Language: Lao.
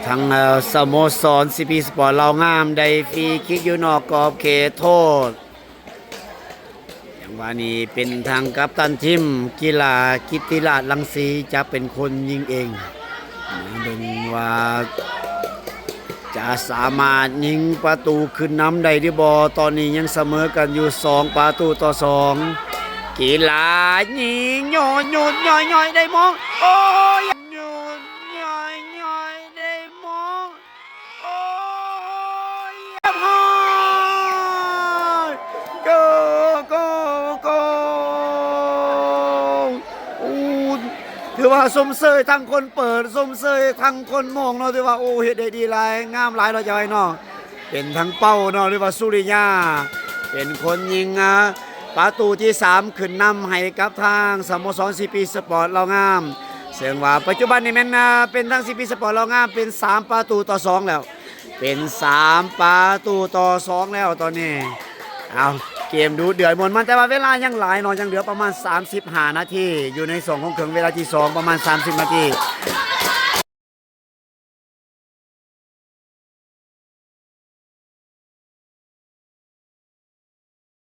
ທາງ ເອີ ສະໂມສອນ ຊີ ພີ ສະປອດ ລາວງາມ ໄດ້ຟຣີຄິກຢູ່ນອກກອບເຂດໂທດ. ຈັງຫວະນີ້ເປັນທາງກັບຕັນທີມກິລາ ກິດຕິລາດ ລັງສີ ຈະເປັນຄົນຍິງເອງ. ມາເບິ່ງວ່າຈະສາມາດຍິງປະຕູຂຶ້ນນຳໄດ້ຫຼືບໍ່? ຕອນນີ້ຍັງສະເໝີກັນຢູ່ສອງປະຕູຕໍ່ສອງ. ກິລາຍິງ ໂຍນ ໂຍນ ຍ້ອຍ ຍ້ອຍ ໄດ້ມອງ ໂອ້ຍ ໂຍນ ຍ້ອຍ ຍ້ອຍ ໄດ້ມອງ ໂອ້ຍ ຮຽບຮ້ອຍ ໂກ ໂກ ໂກ ໂອ້ ຖືວ່າຊົມເຊີຍທັງຄົນເປີດ ຊົມເຊີຍທັງຄົນໂມງເນາະ. ຖືວ່າ ໂອ້ ເຮັດໄດ້ດີຫຼາຍ ງາມຫຼາຍເນາະ ເຈົ້າອ້າຍເນາະ. ເປັນທັງເປົ້າເນາະ ຫຼືວ່າສຸລິຍາ ເປັນຄົນຍິງ ອາ ປະຕູທີສາມຂຶ້ນນຳໃຫ້ກັບທາງສະໂມສອນ ຊີ ພີ ສະປອດ ລາວງາມ. ເຊິ່ງວ່າປັດຈຸບັນນີ້ແມ່ນ ອາ ເປັນທາງ ຊີ ພີ ສະປອດ ລາວງາມ ເປັນສາມປະຕູຕໍ່ສອງແລ້ວ ເປັນສາມປະຕູຕໍ່ສອງແລ້ວຕອນນີ້. ເອົາ ເກມດຸເດືອດມ່ວນມັນ ແຕ່ວ່າເວລາຍັງຫຼາຍເນາະ ຍັງເຫຼືອປະມານສາມສິບຫ້ານາທີ ຢູ່ໃນຊ່ວງຂອງເຄິ່ງເວລາທີສອງ ປະມານສາມສິບນາທີ.